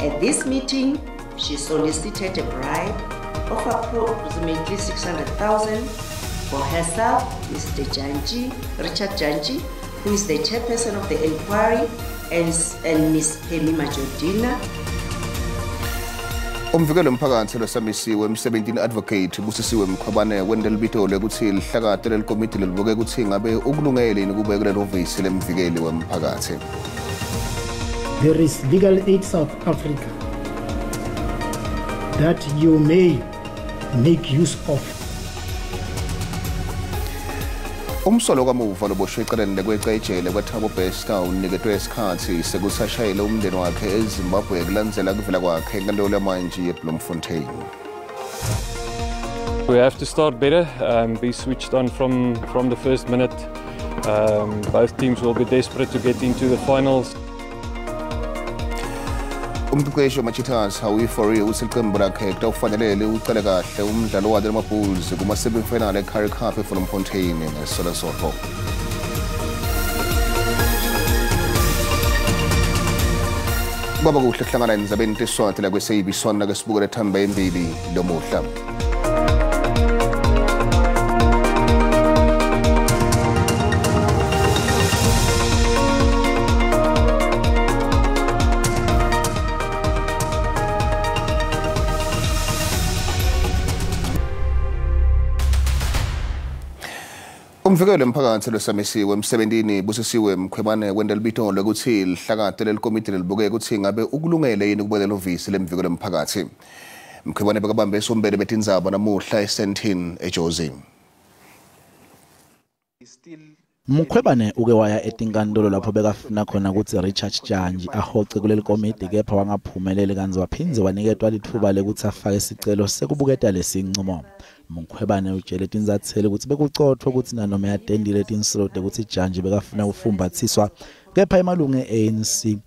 At this meeting, she solicited a bribe of approximately 600,000 for herself, Mr. Dyantyi, Richard Dyantyi, who is the chairperson of the inquiry, and Ms. Pemmy Majodina. Umvikeli wemphakatsi losamisiwe emsebentini advocate Busisiwe Mkhwebane wente libito lekutsi lihlakate lelikomiti lelibuke kutsi ngabe ukulungele yini kube kuleli hhovisi lemvikeli wemphakatsi. There is Legal Aid South Africa that you may make use of. Umsolo kamuva loboshwe eceleni lekweca ejele kwaThabo Bester uniketwe isikhathi sekuthi ashayele umndeni wakhe eZimbabwe kulandzela kuvela kwakhe enkantolo yamanje yeBloemfontein. We have to start better, be switched on from the first minute. Both teams will be desperate to get into the finals. Umqeqeshi wamaCheetahs Howie Fourie utsi licembu lakhe kutawufanele liwucale kahle umdlalo walo wema-Bulls kuma-semifinal eCurrie Cup eBloemfontein ngeSontfo. Kwaba kuhle kuhlangana endzabeni teSwati lakwe-SABC 1 ke sibukele thamba embili lomuhla. Umvikeli wemphakatsi losamisiwe emsebentini Busisiwe Mkhwebane wente libito lekutsi lihlakate lelikomiti lelibuke kutsi ngabe ukulungele yini kuba lehhovisi lemvikeli wemphakatsi. Mkhwebane bekabambe esombele betindzaba namuhla eSandton eJozi. Mkhwebane uke waya etinkantolo lapho bekafuna khona kutsi Richard Dyantyi ahoce kuleli komiti kepha wangaphumeleli kantsi waphindze waniketwa litfuba lekutsi afake sicelo sekubuketa lesincumo. Mkhwebane utjele tintsatseli kutsi bekucotfwe kutsi nanoma yatentile tinsolo tekutsi Dyantyi bekafuna kufumbatsiswa kepha emalungu e-ANC,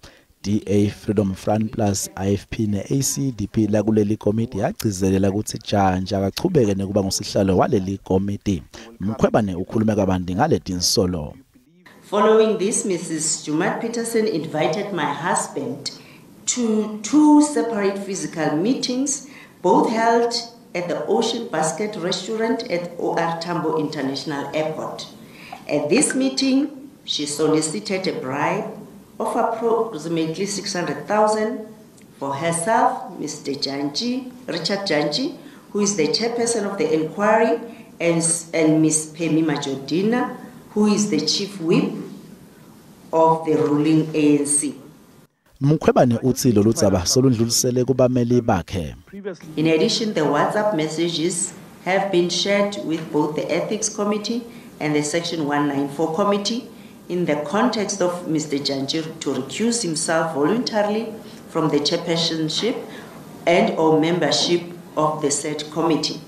DA, Freedom Front Plus, IFP ne-ACDP lakuleli komiti yagcizelela kutsi Dyantyi akachubeke nekuba ngusihlalo waleli komiti. Mkhwebane ukhulume kabanti ngaletinsolo. Following this, Mrs. Joemat Peterson invited my husband to 2 separate physical meetings, both held at the Ocean Basket restaurant at OR Tambo International Airport. At this meeting, she solicited a bribe of approximately 600,000 for herself, Mr. Dyantyi, Richard Dyantyi, who is the chairperson of the inquiry, and Ms. Pemmy Majodina, who is the chief whip of the ruling ANC. Mkhwebane utsi lolu dzaba solundlulisele kubameli bakhe. In addition, the WhatsApp messages have been shared with both the Ethics Committee and the Section 194 Committee in the context of Mr. Dyantyi to recuse himself voluntarily from the chairpersonship and or membership of the said committee.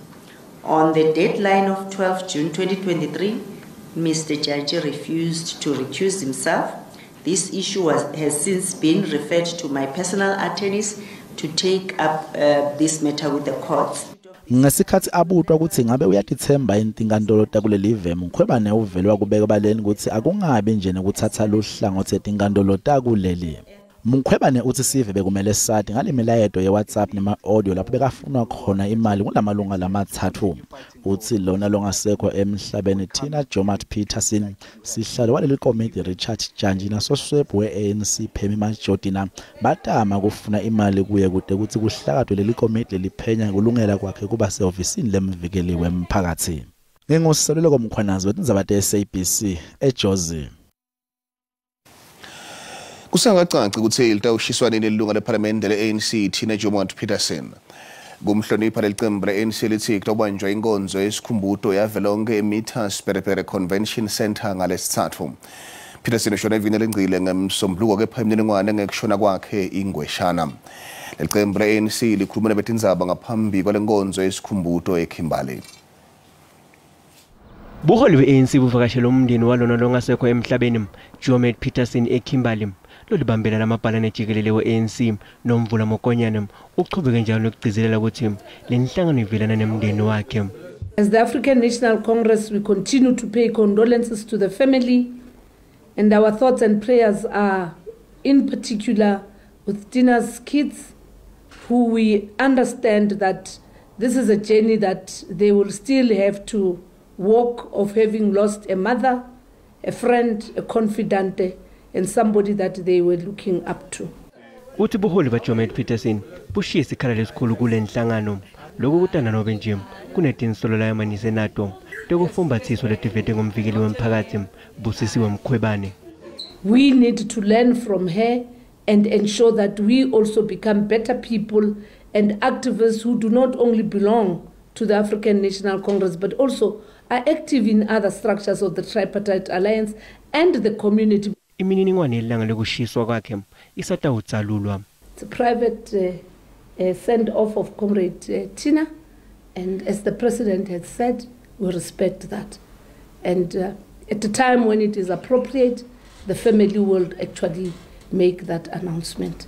On the deadline of 12 June 2023, Mr. Dyantyi refused to recuse himself. This issue has since been referred to my personal attorneys to take up this matter with the courts. Ngesikhatsi abutwa kutsi ngabe uyatitsemba yini tinkantolo takuleli live, Mkhwebane uvele wakubeka ebaleni kutsi akungabi nje nekutsatsa luhlangotsi etinkantolo takuleli. Mkhwebane utsi sive bekumele sati ngale milayeto ye-WhatsApp nema-audio lapho bekafunwa khona imali kulamalunga lamatsatfu. Utsi lona longasekho emhlabeni Tina Joemat Peterson, sihlalo waleli komiti Richard Dyantyi nasoswebhu we-ANC Pemmy Majodina batama kufuna imali kuye kute kutsi kuhlakatwe leli komiti leliphenya ngekulungela kwakhe kuba sehhovisini lemvikeli wemphakatsi. NginguSeluleko Mkhwanazi wetindzaba te-SABC eJozi. Kusengakacaci kutsi litawushiswa nini lilunga lephalamende le-ANC Tina Joemat Peterson. Kumhlonipha lelicembu le-ANC litsi kutawubanjwa inkonzo yesikhumbuto yavelonkhe eMitas Perepe Convention Center ngalesitsatfu. Peterson ushone evini lengcile ngemsombuluko kepha imininingwane ngekushona kwakhe ingweshana. Lelicembu le-ANC likhuluma nebetindzaba ngaphambi kwalenkonzo yesikhumbuto eKimberley. Buholi be-ANC buvakashela umndeni walona longasekho emhlabeni Joemat Peterson eKimberley. Lolibambela lamabhalane jikelele we-ANC Nomvula Mokonyane uchubeke njalo nokugcizelela kutsi le nhlangano ivelana nemndeni wakhe. As the African National Congress, we continue to pay condolences to the family, and our thoughts and prayers are in particular with Tina's kids, who we understand that this is a journey that they will still have to walk of having lost a mother, a friend, a confidante, and somebody that they were looking up to. Uthi buholi baJoemat Peterson bushiye isikhala lesikhulu kule nhlangano. Lokhu kutana nobe nje kunetinsolo layamanise nato tekufumbathiswa letivete ngumvikeli wemphakathi Busisiwe Mkhwebane. We need to learn from her and ensure that we also become better people and activists who do not only belong to the African National Congress but also are active in other structures of the Tripartite Alliance and the community. Imininingwane yelanga lekushiswa kwakhe isatawutsalulwa. It's a private send-off of Comrade Tina, and as the president has said, we respect that. And at the time when it is appropriate, the family will actually make that announcement.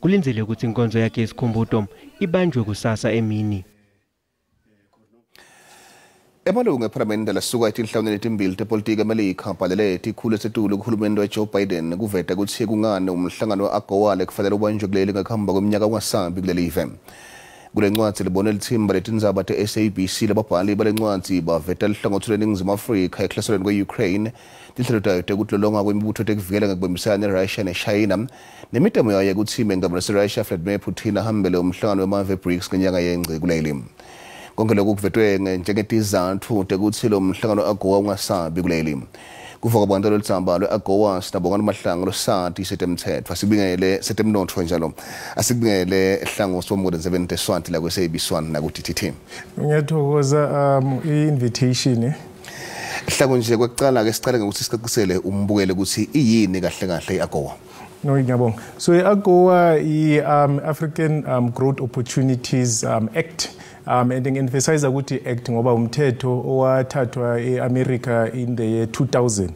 Kulindzeleke ukuthi inkonzo yakhe yesikhumbuto ibanjwe kusasa emini. Emalungu ephalamende lasuka etinhlangano letimbili tepolitiki eMelika abhalele tikhulu lesetulu kuhulumende wa-Joe Biden kuveta kutsi kungani umhlangano we-AGOA lekufanele ubanjwe kuleli ngekuhamba kweminyaka ungasambi kuleli live. Kule ncwadzi libone litsimba letindzaba te-SABC lababhali bale ncwadzi baveta luhlangotsi lweNingizimu Afrika ekuhlaselweni kwe-Ukraine, tinhlelo tayo tekutilolonga kwemibutfo tekuvikela ngekubambisana neRussia neChina, nemitamo yayo yekutsi mengameli waseRussia Vladimir Putin ahambele umhlangano wemave e-BRICS ngenyanga yengci kuleli. Konke lokhu kuvetwe njengetizatfu tekutsi lo mhlangano AGOA ungasabi kuleli. Kuva kwabantu lolutsamba lwe-AGOA sinabongani Mahlangu losati setemtsetfo asikubingele setemnotfo njalo asikubingele hlango somude 7 Swati la kwe-SABC 1 naku-DTT. Ngiyathokoza i-invitation. Hlango nje kwekucala ke sicale ngokuthi sicacisele umbukele ukuthi iyini kahle kahle i-AGOA. No, ngiyabonga. So i-AGOA i-African Growth Opportunities Act. And ngi-emphasize ukuthi act ngoba umthetho owathathwa e-America in the year 2000.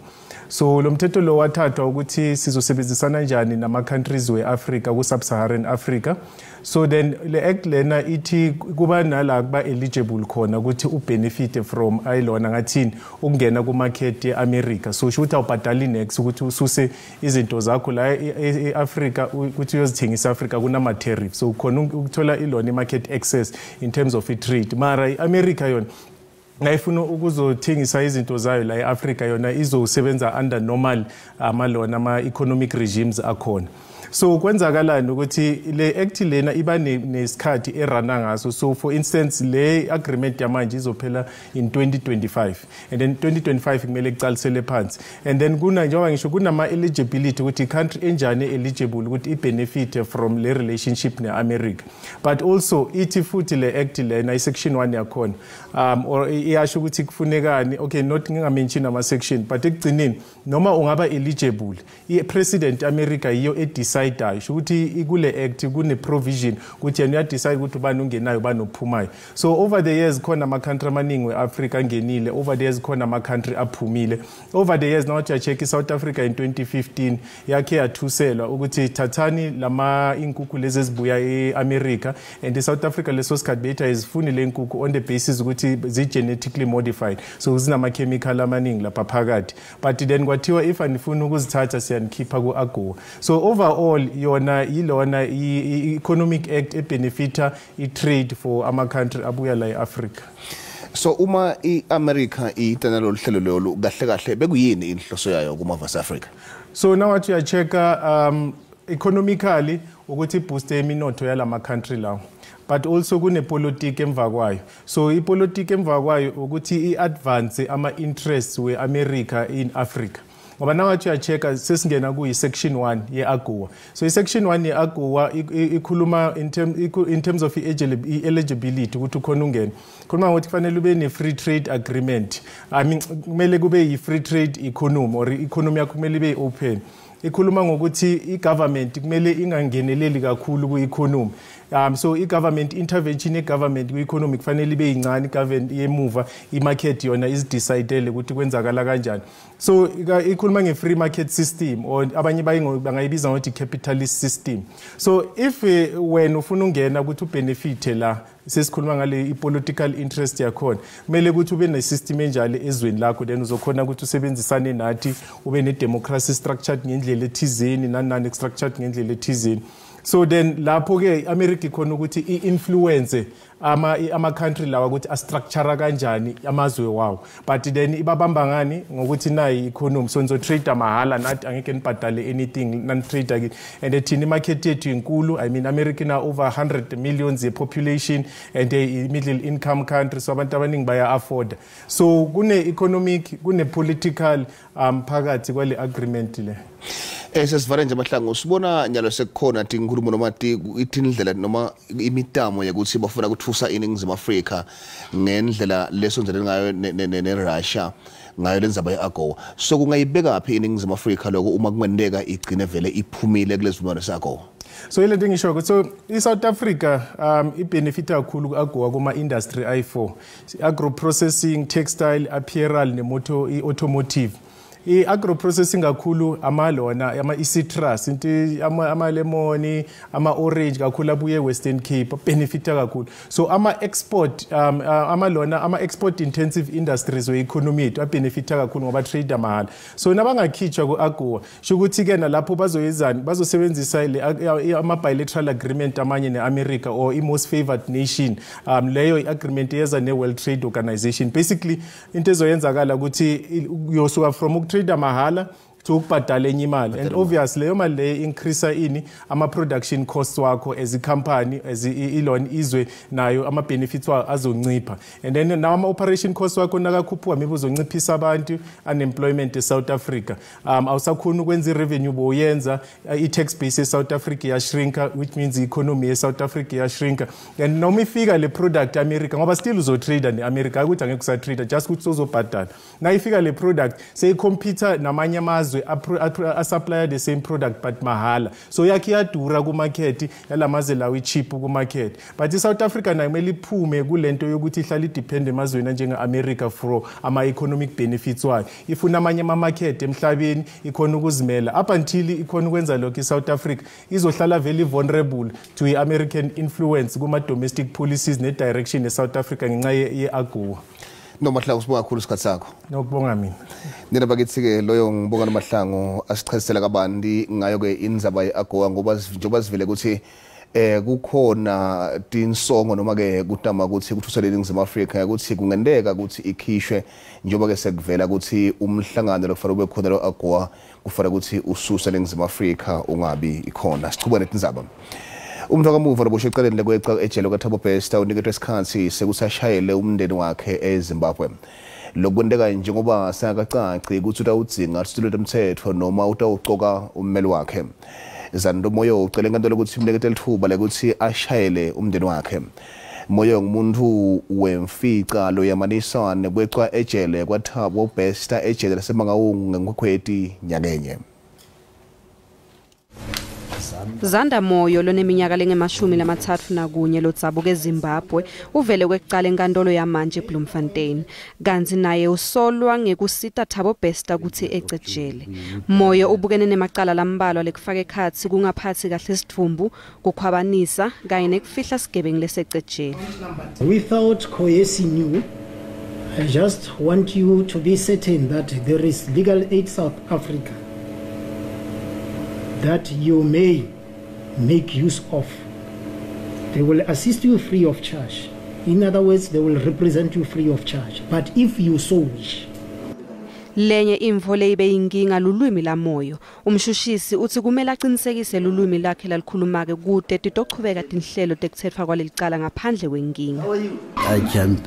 So lo mthetho lo wathathwa ukuthi sizosebenzisana kanjani nama countries we-Africa ku-Sub-Saharan Africa. So then le act lena ithi kuba nala kuba eligible khona ukuthi ubenefit from ayilona ngathini ukungena ku market yeAmerica. So sho ukuthi awubhadali next ukuthi ususe izinto zakho la eAfrica ukuthi uyozithengisa Africa kunama tariff. So khona ukuthola ilona market access in terms of i-trade. Mara iAmerica yona nayifuna ukuzothengisa izinto zayo la eAfrica yona izosebenza under normal amalona ama economic regimes akhona. So kwenzakalani ukuthi le act lena iba nesikhathi erana ngaso. So for instance le agreement yamanje izophela in 2025 and then 2025 kumele kucalisele phansi, and then kuna njengoba ngisho kunama eligibility ukuthi country enjani eligible ukuthi ibenefit from le relationship neAmerica. But also ithi futhi le act lena i-section 1 yakhona or iyasho ukuthi kufunekani, okay, not ngingamention ama section, but ekugcineni noma ungaba eligible i-president America yiyo edecide sho ukuthi kule act kune provision ukuthi yena uyadecide ukuthi ubani ungenayo ubani ophumayo. So over the years khona ama country amaningi weAfrica angenile, over the years khona ama country aphumile, over the years now check South Africa in 2015 yakhe yathuselwa ukuthi thathani lama inkukhu lezi ezibuya eAmerica, and iSouth Africa leso sikhathi betha izifuni le nkukhu on the basis ukuthi zi genetically modified, so zinama chemical amaningi lapha phakathi. But then kwathiwa if anifuna ukuzithatha siyanikhipha ku-AGOA. So overall yona yilona i-economic act ebenefita i-trade for ama-country abuya la e-Africa. So uma i-America itana lolu hlelo lolu kahle kahle bekuyini inhloso yayo kumava Africa? So now what uya-checka economically ukuthi ibooste iminotho yalama country lawo, but also kunepolitiki emva kwayo. So ipolitiki emva kwayo ukuthi i-advance ama-interests we-America in Africa. Ngoba nawathi uya-checka sesingena kuyi-section 1 ye-AGOA. So i-section 1 ye-AGOA ikhuluma in terms of i-eligibility ukuthi ukhona ungena. Khuluma ngokuthi kufanele ube ne-free trade agreement. I mean kumele kube yi-free trade economy or i-economy yakho kumele ibe open. Ikhuluma ngokuthi i-government kumele ingangeneleli kakhulu ku-economy. So i-government intervention ye-government ku-economy kufanele ibe yincane, i-government yemuva i-market yona izidecidele ukuthi kwenzakala kanjani. So ikhuluma nge-free market system or abanye bangayibiza ngokuthi capitalist system. So if wena ufuna ungena ukuthi ubenefite la, sesikhuluma ngale i-political interest yakhona, kumele ukuthi ube ne-system enjalo ezweni lakho, then uzokhona ukuthi usebenzisane nathi, ube ne-democracy structured ngendlela ethizeni nani structured ngendlela ethizeni. So then lapho ke America ikhona ukuthi i-influence ama country lawa ukuthi a-structure kanjani amazwe wawo, but then ibabamba ngani ngokuthi nayi economy, so nizo trade mahala nathi angeke nibhadale anything nan trade ke. And thina market yethu inkulu, I mean America na over 100 millions ye population and a middle income country, so abantu abaningi baya afford. So kune economic, kune political phakathi kwale agreement le. Sesivale nje Mahlangu, sibona nyalo sekukhona tinkhulumo noma itindlela noma imitamo yokuthi bafuna kuthusa iNingizimu Afrika ngendlela lesondelene ngayo ne-Russia ngayo lenzaba ye-AGOA. So kungayibeka phi iNingizimu Afrika lokho uma kungenteka igcine vele iphumile kulesivumelwano se-AGOA? So ile nto engisho, so i-South Africa ibenefita kakhulu ku-AGOA kuma-industry i4, agro processing, textile, apparel nemoto, i-automotive. I-agro processing kakhulu amalona ama-citrus, into ama-lemon, ama-orange kakhulu abuye Western Cape, benefita kakhulu. So ama-export amalona ama-export intensive industries we-economy yethu abenefita kakhulu ngoba trade mahala. So nabangakhitshwa ku-AGOA, sho ukuthi ke nalapho bazoyenzani, bazosebenzisa ama-bilateral agreement amanye ne-America or i-most favored nation, leyo i-agreement yeza ne-World Trade Organization. Basically into ezoyenzakala ukuthi uyosuka from ukutrade mahala to ukubhadala enye imali, and obviously leyo mali leyo increase ini ama-production costs wakho as i-company, as ilona izwe nayo ama-benefits wayo azoncipha. And then nawo ama-operation costs wakho nakakhuphuka, maybe uzonciphisa abantu, unemployment e-South Africa, awusakhoni ukwenza i-revenue bowuyenza, i-tax base e-South Africa iyashrinka, which means i-economy ye-South Africa iyashrinka. And noma ifika le product America, ngoba still uzotrade ne-America, ukuthi angeke usatrade, just ukuthi uzobhadala. Na ifika le product seyicompete namanye amazwe asupplier the same product but mahala, so yakhe iyadura kumarket yalamazwe lawo, i-cheap kumarket. But i-South Africa nayo kumele iphume kulento yokuthi ihlala idepend emazweni anjenge-America for ama-economic benefits wayo, ifuna amanye ama-market emhlabeni, ikhona ukuzimela. Up until ikhona ukwenza lokho, i-South Africa izohlala very vulnerable to i-American influence kuma-domestic policies ne-direction e-South Africa ngenxa ye-AGOA. No Mahlangu, sibonga kakhulu isikhathi sakho. Nokubonga mina. Nina bakithi-ke loyo ngibonga noMahlangu asichazisela kabanti ngayo-ke indzaba ye-AGOA, ngoba njengoba sivele ukuthi kukhona tinsongo noma ke kutama ukuthi kuthusele iNingizimu Afrika ukuthi kungenteka ukuthi ikhishwe, njengoba ke sekuvela ukuthi umhlangano lokufanele ube khona lo AGOA kufanele ukuthi ususe eNingizimu Afrika ungabi ikhona. Sichubeka netindzaba. Umuntu wakamuva loboshwe ecaleni lekweca ejele kaThabo Bester uniketwe isikhathi sekuthi ashayele umndeni wakhe eZimbabwe. Lokwenteka njengoba singakacaci ukuthi utawudzinga lusito lwemthetho noma utawucoka ummeli wakhe. Zando Moyo ucele inkantolo ukuthi imnikete lithuba lekuthi ashayele umndeni wakhe. Moyo ngumuntu wemfica loyamaniswa nekwecwa ejele kwaThabo Bester ejele laseMangaung ngeNkhwekhweti nyakenye. Zanda Moyo loneminyaka lengama-31 lodzabuka eZimbabwe uvele kwekucala enkantolo yamanje eBloemfontein, kantsi naye usolwa ngekusita Thabo Bester kutsi ecejele. Moyo ubukene nemacala lambalwa lekufaka ekhatsi kungaphatsi kahle sidvumbu, kukhwabanisa kanye nekufihla sigebengu lesecejele. Without coercing you, I just want you to be certain that there is Legal Aid South Africa that you may make use of. They will assist you free of charge. In other words, they will represent you free of charge. But if you so wish. Lenye imvo leyibe inkinga lulwimi laMoyo. Umshushisi uthi kumele aqinisekise lulwimi lakhe lalikhulumake kude titochubeka tinhlelo tekutsetfwa kwalelicala ngaphandle kwenkinga.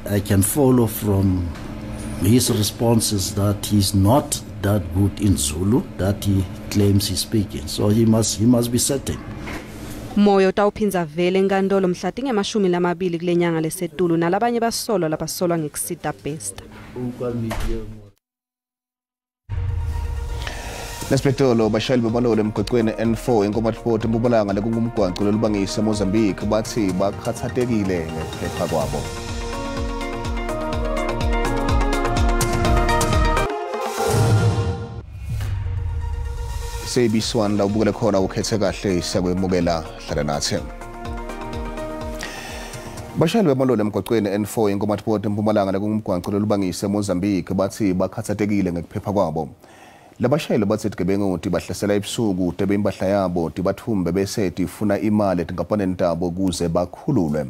I can follow from his responses that he's not that good in Zulu that he claims he's speaking. So he must be certain. Moyo tawuphindza vele enkantolo mhla tinge-20 kulenyanga lesetulu nalabanye basolwa labasolwa ngekusita Bester. Nesiphetolo bashayeli bemaloli emgwaqweni N4 eNkomati eMpumalanga lekungumgwaqo lolubangise eMozambique bathi bakhathatekile ngekuphepha kwabo. SABC1 la ubukele khona ukhethe kahle siyakwemukela hlala nathi. Bashayeli bemaloli emgwaqweni N4 eNkomati eMpumalanga lekungumgwaqo lolubangise eMozambique bathi bakhathatekile ngekuphepha kwabo. Labashayeli batsi tigebengu tibahlasela ebusuku tebe impahla yabo tibathumbe bese tifuna imali etinkampaneni tabo kuze bakhululwe.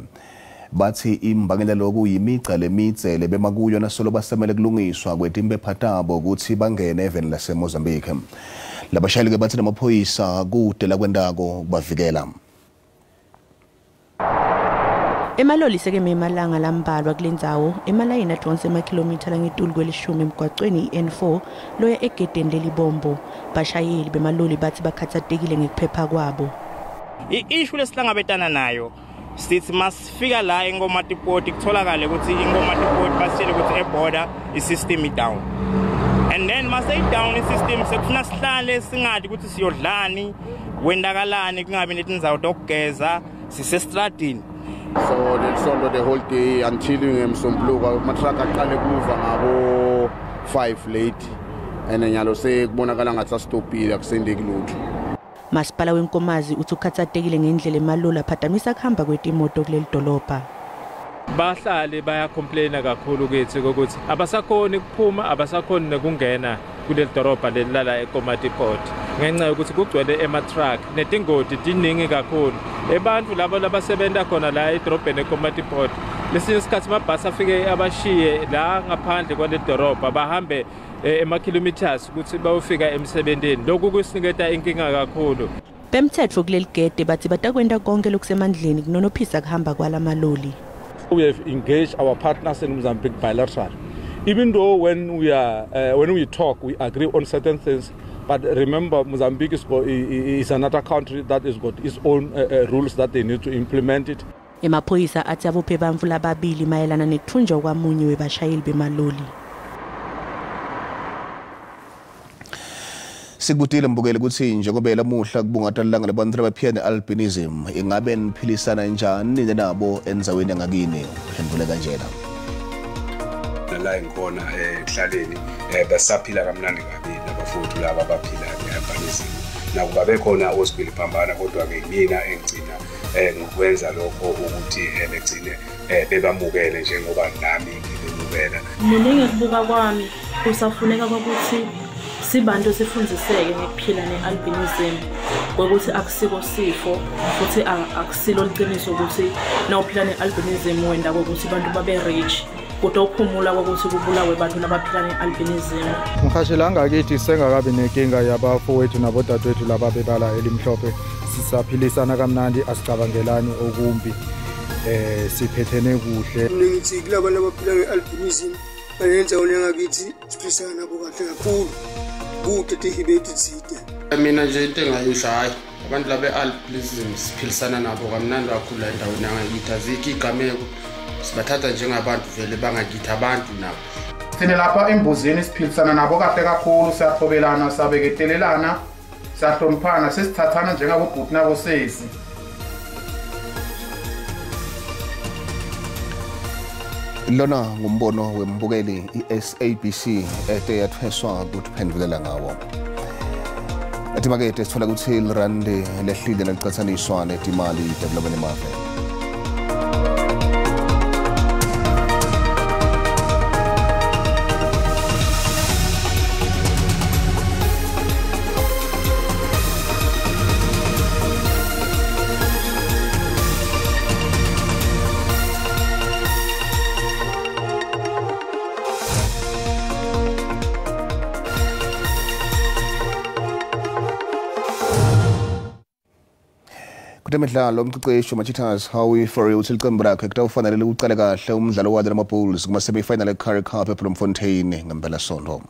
Batsi imbangela loku yimigca lemidze lebema kuyo nasolo basamele kulungiswa kwetimpepha tabo kutsi bangene eveni laseMozambique. Labashayeli ke batsi namaphoyisa kute lakwentako kubavikela. Emaloli sekeme emalanga lambalwa kulendzawo emalayini adonsa emakhilomitha langetulu kwelishumi emgwacweni i-N4 loya egedeni lelibombo. Bashayeli bemaloli batsi bakhatsatekile ngekuphepha kwabo. I-issue lesihlangabetana nayo sithi masifika la eNkomati kutholakale ukuthi iNkomati basitshele ukuthi eborder i-system i-down. And then mase i-down i-system sekufuna sihlale singadi ukuthi siyodlani, kwendakalani, kungabi netindzawo tokugeza, sisestradini. So lelisonto the whole day until ngemsombuluko ama-truck aqale kumuva ngabo 5 late and nyalo sekubonakala ngathi asitopile akusendeki lutho. Masipala weNkomazi uthi ukhathatekile ngendlela emaloli aphatamisa kuhamba kwetimoto kuleli dolobha. Bahlali bayacomplaina kakhulu kithi ukuthi abasakhoni ukuphuma, abasakhoni nekungena kuleli dolobha lelilala eKomati Port ngenxa yokuthi kugcwele ema-truck netingoti tiningi kakhulu. Ebantfu labo labasebenta khona la edorobheni eKomati Port lesinye isikhathi amabhasi afike abashiye la ngaphandle kwale dorobha bahambe ema-kilometers ukuthi bayofika emsebentini. Lokhu kusiniketa inkinga kakhulu. Bemthetfo kuleli gede bathi batakwenta konke lokusemandleni kunonophisa kuhamba kwalamaloli. We have engaged our partners in Mozambique bilaterally. Even though when we talk, we agree on certain things, but remember Mozambique is another country that has got its own rules that they need to implement it. Emaphoyisa athi abophe bantfu lababili mayelana nekuthunjwa kwamunye webashayeli bemaloli. Sikubutile mbukeli kutsi njengoba lamuhla kubungata lilanga lebantfu labaphila ne-albinism, ingabe niphilisana njani nabo endzaweni yangakini? Phendvule kanjena. La ngikhona ekuhlaleni basaphila kamnandi kabi nabafowethu laba abaphila ne-albinism. Nakuba bekhona osigwili phambana, kodwa-ke mina engigcina ngokwenza lokho ukuthi begcine bebamukele njengoba nami ngibemukela. Mina ngikubuka kwami kusafuneka ukuthi sibantu sifundiseke ngekuphila ne-albinism, ukuthi akusiko sifo futhi akusilo liciniso ukuthi nawuphila ne-albinism wenda kokuthi abantu babe rich, kodwa uphumula kokuthi kubulawe abantu labaphila ne-albinism. Ngihashela ngakithi sengakabi nenkinga yabafowethu nabodadewethu laba bebala elimhlophe, sisaphilisana kamnandi, asicabangelani okumbi, siphethene kuhle. Mina ngithi kulaba labaphila nge-albinism banenzaweni yangakithi siphilisana nabo kahle kakhulu. Mina nje into engayisho, hhayi abantu laba be-albinism siphilisana nabo kamnandi kakhulu la endaweni yangakithi, azikho iy'gameko, sibathatha njengabantu vele bangakithi abantu nabo. Thina lapha embuzini siphilisana nabo kahle kakhulu, siyathobelana, siyabeketelelana, siyahloniphana, sesithathana njengabobhuti nabosesi. Lona ngumbono wembukeli i-SABC ete yathweswa kutiphendvulela ngawo. Etimakethe sithola kutsi lirandi lehlile nalicatsaniswa netimali tekulobela emave. Kutemidlalo umqeqeshi wama-Cheetahs Howie Fourie uthi licembu lakhe kutawufanele liwucale kahle umdlalo walo nama-Bulls kuma-semi-final e-Currie Cup eBloemfontein ngempelasonto.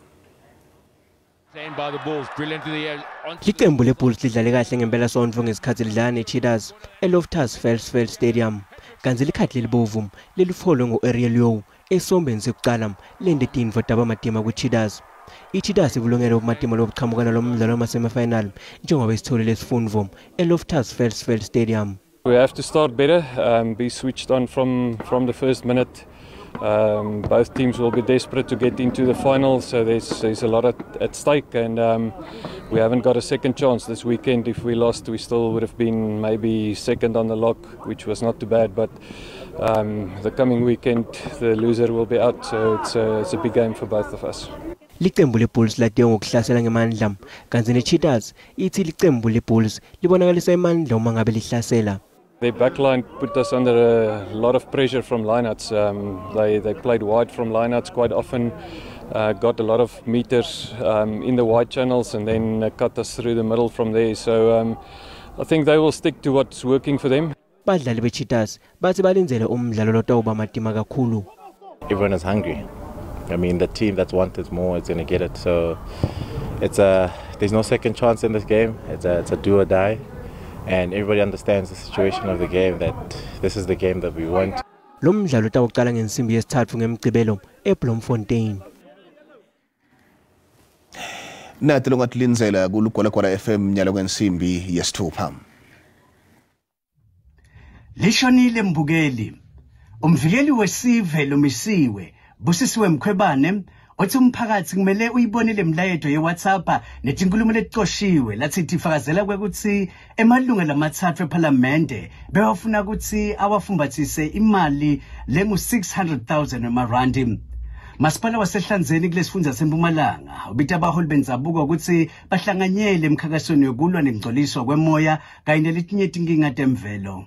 Licembu le-Bulls lidlale kahle ngempelasonto ngesikhathi lidlala ne-Cheetahs eLoftus Versfeld Stadium. Kanti likhadi lelibovu lelitfolwe ngu-Ariel Yow esombeni sekucala lente tintfo taba matima ku-Cheetahs. I-Cheetahs ibulungele ubumatima lobuqhamuka nalo mdlalo wama-semi-final njengoba isitholile lesifundvo eLoftus Versfeld Stadium. We have to start better, be switched on from the first minute. Both teams will be desperate to get into the final, so there's a lot at stake, and we haven't got a second chance this weekend. If we lost, we still would have been maybe second on the log, which was not too bad, but the coming weekend the loser will be out, so it's a big game for both of us. Licembu leBulls latiwa ngokuhlasela ngemandla kantsi neCheetahs ithi licembu leBulls libonakalisa emandla uma ngabe lihlasela. Their backline put us under a lot of pressure from lineouts. They played wide from lineouts quite often, got a lot of meters in the wide channels and then cut us through the middle from there. So I think they will stick to what's working for them. Badlali beCheetahs bathi balindzele umdlalo lotawuba matima kakhulu. Everyone is hungry. I mean, the team that wants it more is going to get it. So it's a there's no second chance in this game. It's a do or die. And everybody understands the situation of the game, that this is the game that we want. Lo mdlalo utawuqala ngensimbi yesithathu ngemgcibelo eBloemfontein. Nathi longathi kuLugwalagwala FM nyalo kwensimbi yesithupha. Lishonile mbukeli. Umvikeli wesive lomisiwe Busisiwe Mkhwebane othi umphakathi kumele uyibonele mlayeto yeWhatsApp netinkulumo leticoshiwe lathi tifakazela kwekuthi emalunga lamathathu ePhalamende bewafuna ukuthi awafumbathise imali lengu 600,000 emarandi. Masipala wasehlanzeni kulesifundza seMpumalanga ubita abaholi bendzabuko ukuthi bahlanganyele emkhankasweni yokulwa nekungcoliswa kwemoya kanye neletinye tinkinga temvelo.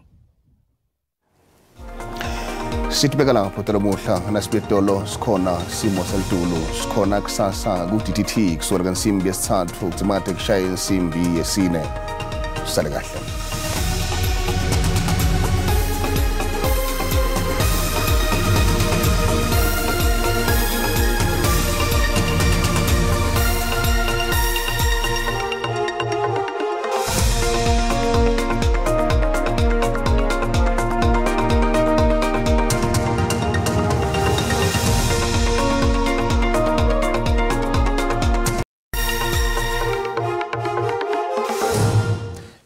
Sitibeka lapho tolomuhla nasibetolo sikhona simo selitulu sikhona kusasa ku-DTT kusukela ngensimbi yesithathu kudzimate kushaye insimbi yesine. Sale kahle.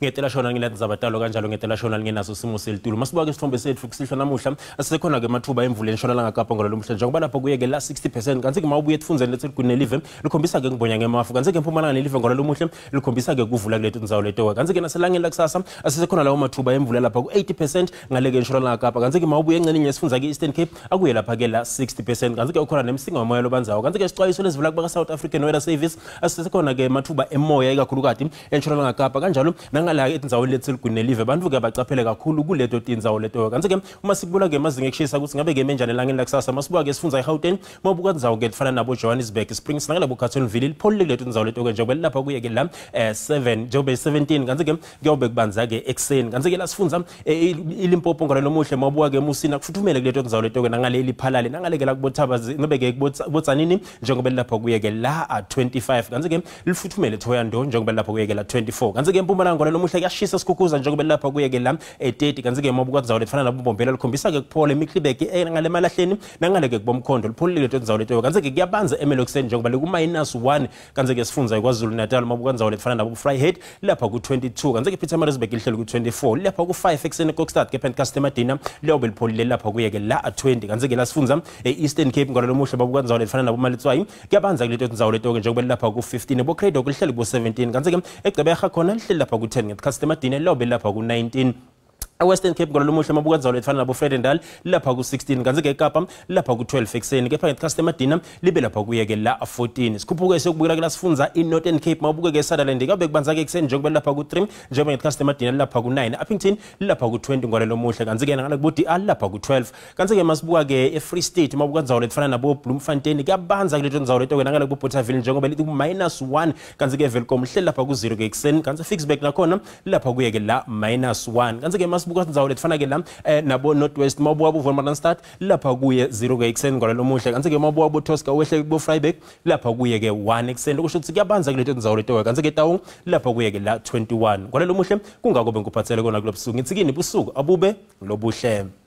Ngetela shona ngilathi zabatalo kanjalo ngetela shona lingenaso simo selitulu. Masibuka ke isithombe sethu kusihlwa namuhla asisekhona ke amathuba emvula entshonalanga Kapa ngolomhla njengoba lapho kuyeke la 60% kanti ke mawubuye efundzeni lethu nelive likhombisa ke ngibonya ngemafu kanti ke empumalanga nelive ngololomuhle likhombisa ke kuvula kuleto ndzawo leto kanti ke naselangeni lakusasa asisekhona lawo mathuba emvula lapha ku 80% ngaleke entshonalanga Kapa kanti ke mawubuye encenye yesifundza ke Eastern Cape akuye lapha ke la 60% kanti ke ukhona nemsinga womoya lobanzawo kanti ke isixwayiso lesivula kuba South African Weather Service asisekhona ke amathuba emoya ikakhulukati entshonalanga Kapa kanjalo nangala etindzaweni lethu bantu ke bacaphele kakhulu kuleto tindzawo leto kanti ke uma sikubula ke emazinga ekushisa ukuthi ngabe ke menjani elangeni lakusasa masibuka ke sifundza eGauteng mawubuka tindzawo ke tifana nabo Johannesburg Springs nangalabo Carltonville lipholile kuleto tindzawo leto ke njengoba lapha kuye ke la 7 njengoba 17 kanti ke kuyobe kubanza ke ekuseni kanti ke la sifundza iLimpopo ngololomuhle mawubuka ke Musina kufuthumele kuleto tindzawo leto ke nangale liphalale nangale ke la kubothaba nobe ke kubotsanini njengoba lapha kuye ke la 25 kanti ke lifuthumele Thohoyandou njengoba lapha kuye ke la 24 kanti ke eMpumalanga ngololomuhle kuyashisa sikhukhuza njengoba lapha kuye ke la 30 kanti ke mawubuka tindzawo letifana nabo Mbombela likhombisa ke kuphola eMiklibek ngale malahleni nangale ke kubomkhondo lipholile leto tindzawo leto kanti ke kuyabanza eMelokiseni njengoba liku -1 kanti ke sifundza iKwaZulu Natal mawubuka tindzawo letifana nabo Vryheid lapha ku 22 kanti ke Pietermaritzburg lihleli ku 24 lapha ku 5 ekuseni Kokstad ke Pentecost eMadina liyobe lipholile lapha kuye ke la 20 kanti ke la sifundza eEastern Cape ngololomuhle mawubuka tindzawo letifana nabo Maletswai kuyabanza kuleto tindzawo leto ke njengoba lapha ku 15 bo Cradock lihleli ku 17 kanti ke eGqeberha khona lihleli lapha ku 10 ngesikhathi emadini lobe lapha ku 19 Western Cape ngololomuhle mabuka tindzawo letifana nabo Fredendal lapha ku 16 kanti ke eKapa lapha ku 12 ekuseni kepha ngesikhathi emadina libe lapha kuye ke la 14 sikhuphuke siyokubukela ke la sifundza iNorthern Cape mabuke ke Sutherland kabe kubanza ke ekuseni njengoba lapha ku 3 njengoba ngesikhathi emadina lapha ku 9 Upington lapha ku 20 ngololomuhle kanti ke ngale kubodi lapha ku 12 kanti ke masibuka ke eFree State mabuka tindzawo letifana nabo Bloemfontein kuyabanza kuleto tindzawo leto ke nangale ku Bothaville njengoba lithi ku -1 kanti ke Welkom lihleli lapha ku 0 ke ekuseni kanti Ficksburg nakhona lapha kuye ke la -1 kanti ke masibuka tindzawo letifana ke la nabo North West mawubuka bo lapha kuye 0 ke ekuseni ngololomuhle kanti ke mawubuka bo Tosca wehle kubo Vryburg lapha kuye ke 1 ekuseni okusho ukuthi kuyabanza kuleto tindzawo leto kanti ke Taung lapha kuye ke la 21 ngololomuhle kungako bengikuphathele kona kulobusuku ngithi kini busuku abube lobuhle.